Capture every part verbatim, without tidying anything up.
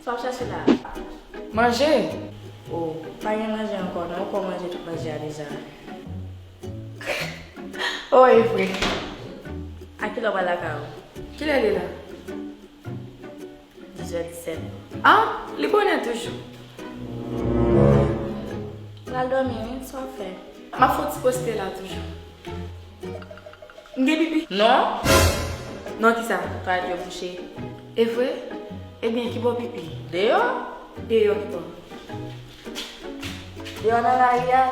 Sa w ap chache la? Manje. O, pa gen manje ankò non, ou pran manje tout manje a deja. O, e vre. A kilè w pral lakay ou? Kilè li la? Dizè disèt. Ah, li bonè toujou. Pral dòmi wi, sa w fè? M ap fè yon ti poste la toujou. M gen pipi? Non. Non, kisa? Pral dwe bouche. E vre? Ebyen, ki bò pipi? Deyò. Deyò ki bò? Deyò nan lari a.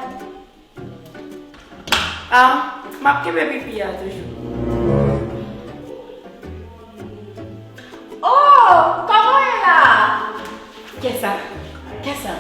Ah, m ap kenbe pipi a toujou. Oh, kòman w ye la? Kisa? Kisa?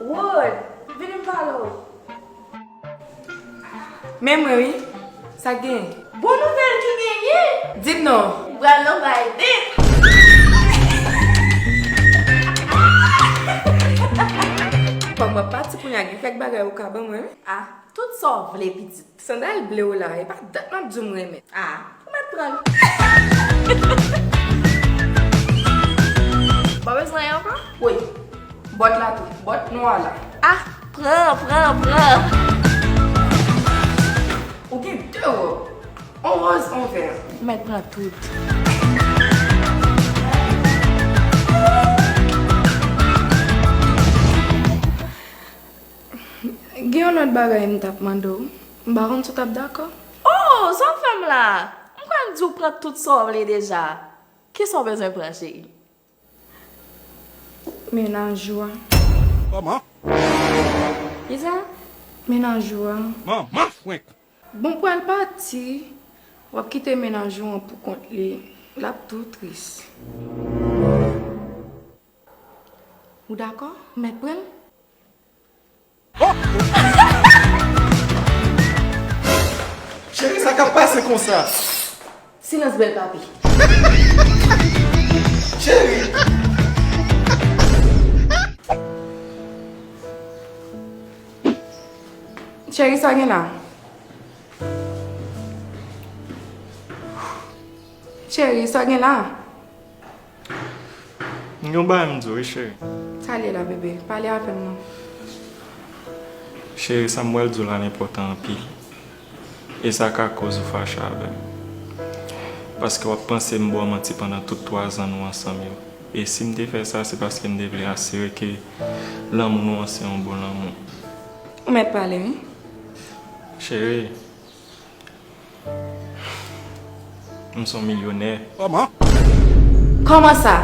Wood, vini m pale w. Men mwen wi, sa k genyen? Bon nouvèl ki genyen? Di m non. M pral nan bay date. Fòk mwen pati kounye a, gen kèk bagay ou ka ban mwen wi. Ah, tout sa w vle pitit. Sandal ble w la, e pa dat m ap di w m renmen. Ah, ou mèt pran l. Ou pa bezwen anyen ankò? Wi. Bòt la tou. Bòt nwa la. Ah, pran, pran, pran. Ou gen de wòb. On wòz, on vè. Ou mèt pran tout. Gen yon lòt bagay m t ap mande w. M pa konn si w t ap dakò. Oh, sa w fè m la? M kwè m di w pran tout sa w vle deja. Kisa w bezwen pran, cheri? Mennaj ou a. Kòman? Kisa? Mennaj ou a. Manman frenk! Bon, pral pati, w ap kite mennaj ou an pou kont li, l ap tou tris. Ou dakò? Mèt pran l? Cheri, sa k ap pase konsa? Silans bèl papi. Cheri. Cheri, sa gen la? Cheri, sa gen la? M gen yon bagay m di w wi, cheri. Sa l ye la, bebe? Pale avè m non. Cheri, sa m pral di w la enpòtan anpil. E sa ka koz ou fache avè m. Paske w ap panse m ba w manti pandan tout twa zan nou ansanm yo. E si m te fè sa, se paske m te vle asire ke lanmou nou an se yon bon lanmou. Ou mèt pale, wi. Cheri, m se yon milyonè. Kòman? Kòman sa?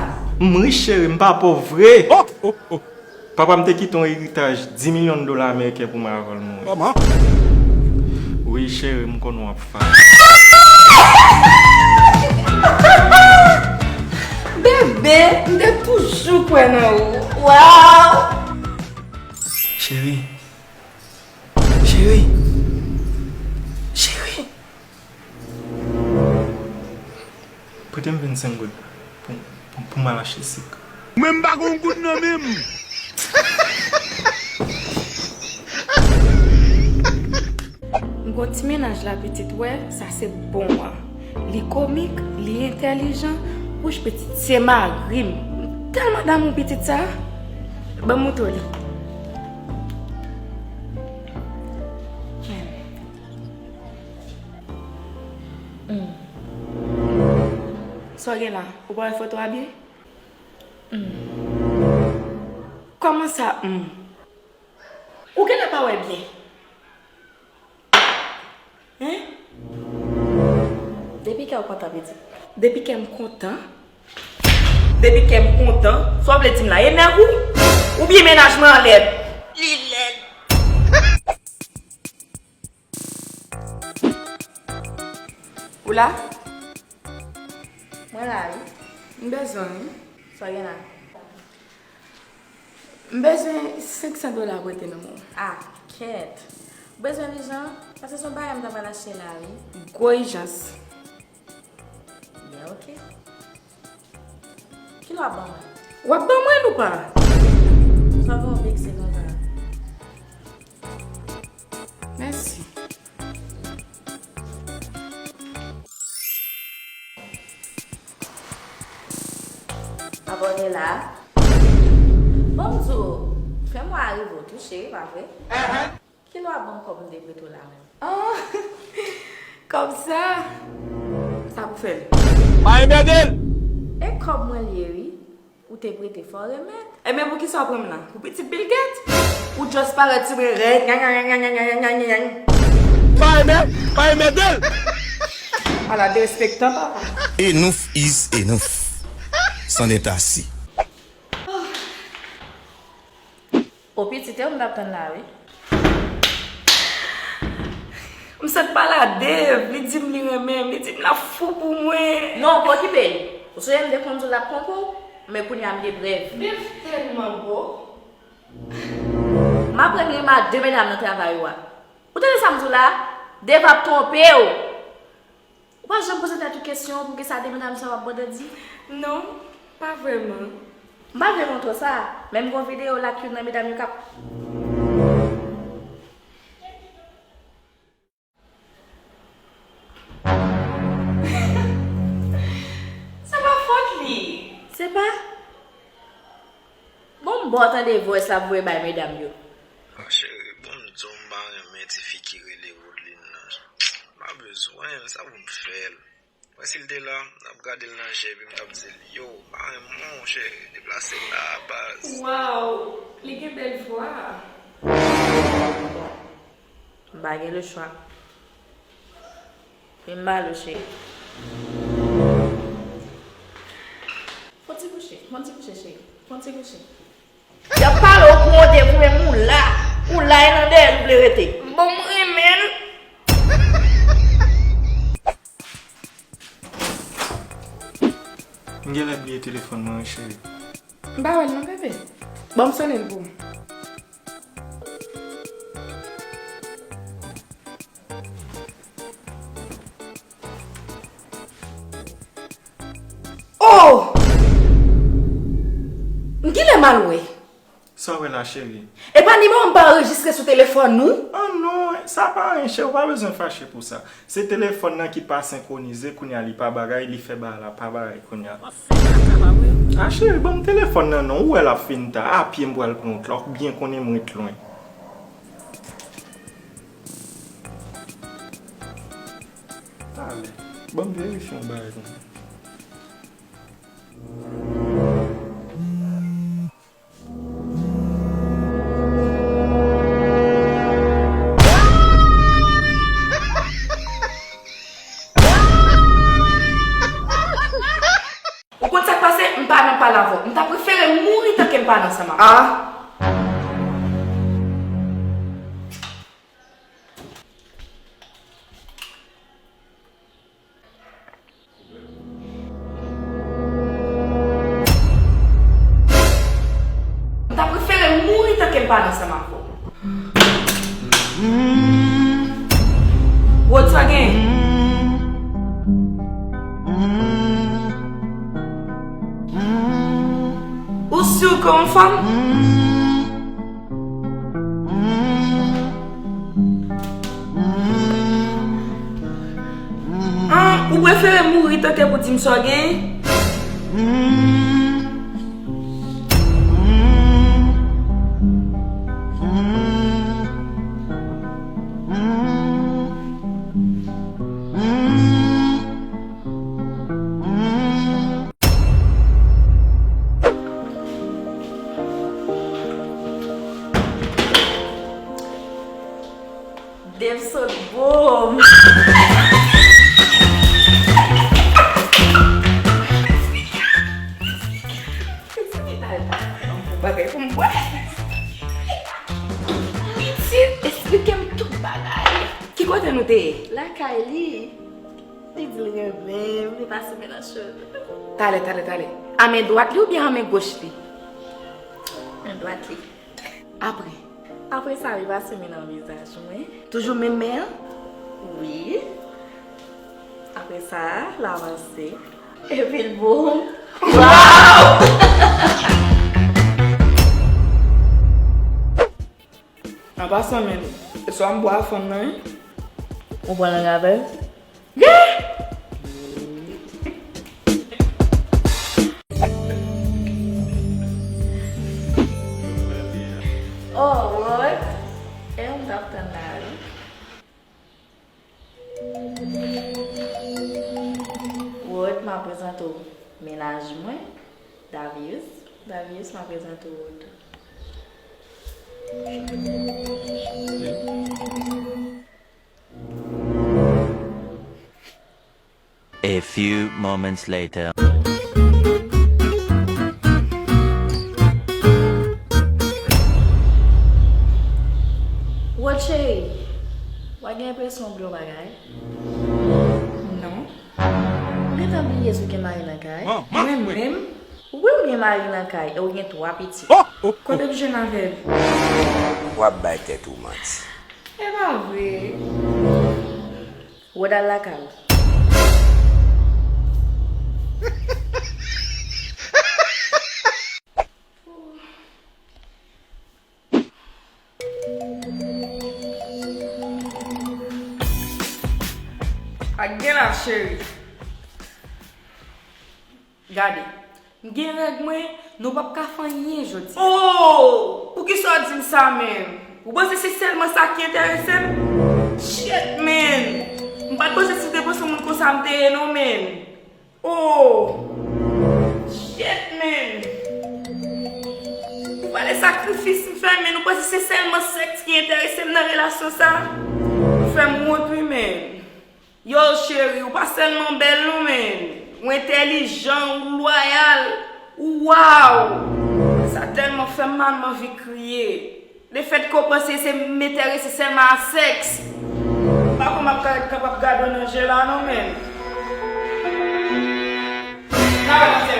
M rich, cheri, m pa pòv vre. Oh, oh, oh. Papa m te kite yon eritaj dis milyon dola ameriken pou mwen avan l mouri. Kòman? Wi, cheri, m konnen w ap fache. Bebe, m te toujou kwè nan ou. Waw! Cheri. Cheri. Cheri. Prete m vennsenk goud pou, pou, pou m al achte sik. Mwen m pa gon goud nan men m. M gon ti mennaj la pitit, wè, sa se bon an. Li komik, li entèlijan. Wouch pitit, se mari m. M tèlman damou pitit sa. Ban m montre w li. Hmm. Sa w gen la? Ou pa wè foto a byen? Hmm. Kòman sa, hmm? Ou genlè pa wè byen. Hein? Depi kè w kontan, pitit. Depi kè m kontan? Depi kè m kontan? Sa w vle di m la? E nèg ou? Oubyen mennaj mwen an lèd? Li lèd. Ou la? Mwen la, wi. M bezwen w, wi. Sa w gen la? M bezwen senk san dola prete nan men w. Ah, ok. Kèt. Ou bezwen ijan? Paske se yon bagay m ta pral achte la, wi. Gwo ijans. Yeah, ok. Kilè w ap ban mwen? W ap ban mwen l ou pa? Sa fè w vekse konsa? Mèsi. Abòne la. Bon, m di w, fen mwa a rive w tou, cheri, pa vre? Kilè w ap ban m kòb m te prete w la menm? Ah, kòb sa? Sa pou fè l? Pa enmède l! E kòb mwen l ye, wi. Ou te prete, fò w remèt. Ebyen, poukisa w pran m la? Pou pitit Bill Gates? Ou just parèt sou mwen rèd, nyan, nyan, nyan. Pa enmè, pa enmède l! Ala derespektan, papa. Enough is enough. C'en est assez. O pitit, e ou m t ap tann la, wi. M sot pale a Dave, li di m li renmen m, li di m l ap fou pou mwen. Non, pa okipe l. Ou sonje m te konn di w l ap twonpe w, men kounye a m gen prèv. Dave tèlman bo. M aprann gen ma de medam nan travay ou a. Ou tande sa m di w la? Dave ap twonpe w. Ou pa janm poze tèt ou kesyon poukisa de medam sa yo ap bòdadi? Non, pa vrèman. M pa vle montre w sa, men m gon videyo la k youn nan medam yo k ap. Se pa fòt li. Se pa? Bon, m ba w tande voice l ap voye bay medam yo. Ah, cheri, bon, m di w m pa renmen ti fi ki rele Woodline nan. M pa bezwen l, sa pou m fè l? Mwen, si l te la, m t ap gade l nan je, epi m t ap di l, yo, m pa renmen w, cheri, deplase la, baz. Waw, li gen bèl vwa. M pa gen lechwa. Li mal ou, cheri. Fon ti kouche, fon ti kouche, cheri. Fon ti kouche. Y ap pale w pou w te vre, men ou la. Ou la, e nan dèyè l ou vle rete. Bon, m renmen l. M genlè bliye telefòn mwen, wi, cheri. M pa wè l non, bebe. Ban m sonnen l pou ou. Oh! M genlè mal wè. Sa w wè la, cheri? Epa nimewo m pa anrejistre sou telefòn ou? Ah non, sa pa anyen, cheri, ou pa bezwen fache pou sa. Se telefòn nan ki pa senkwonize, kounye a li pa bagay, li fè bagay la pa bagay kounye a. Ah, cheri, ban m telefòn nan non, ou wè l ap fin ta, a pye m pral pran wout la, ou byen konnen m ret lwen. Talè, ban m verifye yon bagay kounye a. Ou konn sa k pase? M pa nan pale avè w. M ta prefere mouri tanke m pale ansanm avè w. Ah. M ta prefere mouri tanke m pale ansanm avè w. Rod, sa gen? Ou si ke w fanm? Ah, ou prefere mouri tanke pou di m sa w gen? Dave sot bo m. Bagay pou m bwè. Pitit, esplike m tout bagay. Ki kote nou te ye? Lakay li. Li di l renmen m, li pase men nan cheve. Talè, talè, talè. A men dwat li oubyen a men goch li? Men dwat li. Apre, Apre sa, li pase men nan vizaj mwen. Toujou menm men an? Wi. Apre sa, l avanse. Epi l bon. Waw! An pasan, men, e swa m bwè a fanm nan, wi. Ou pran lang avè l? Oh, Rod. E ou m t ap tann la, wi. Rod, m ap prezante w mennaj mwen, Davius. Davius, m ap prezante w Rod tou. A few moments later. Rod cheri, w a gen enpresyon w bliye yon bagay? Non. Ou gentan bliye si w gen mari nan kay? Mwen menm? Wi, ou gen mari nan kay e ou gen twa pitit. Kote w jwenn avè l? W ap bay tèt ou manti. E pa vre. Rod al lakay ou. Ak gen la, cheri. Gade, m gen règ mwen, nou p ap ka fè anyen jodi a. Oh! Poukisa w di m sa menm? Ou panse se sèlman sa ki enterese m? Shit, man! M pa t panse si se te panse moun konsa m te ye non, man. Oh! Shit, man! Ou pale sakrifis m fè, men ou panse se sèlman sèks ki enterese m nan relasyon sa? Ou fè m wont wi, man. Yo, cheri, ou pa sèlman bèl non, man. Ou entèlijan, ou lwayal, ou waw! Sa tèlman fè m mal, m anvi kriye. Lefètke w panse se m enterese sèlman a sèks, m pa kwè m ap ka- kapab gade w nan je la non, man. Kare, manzè.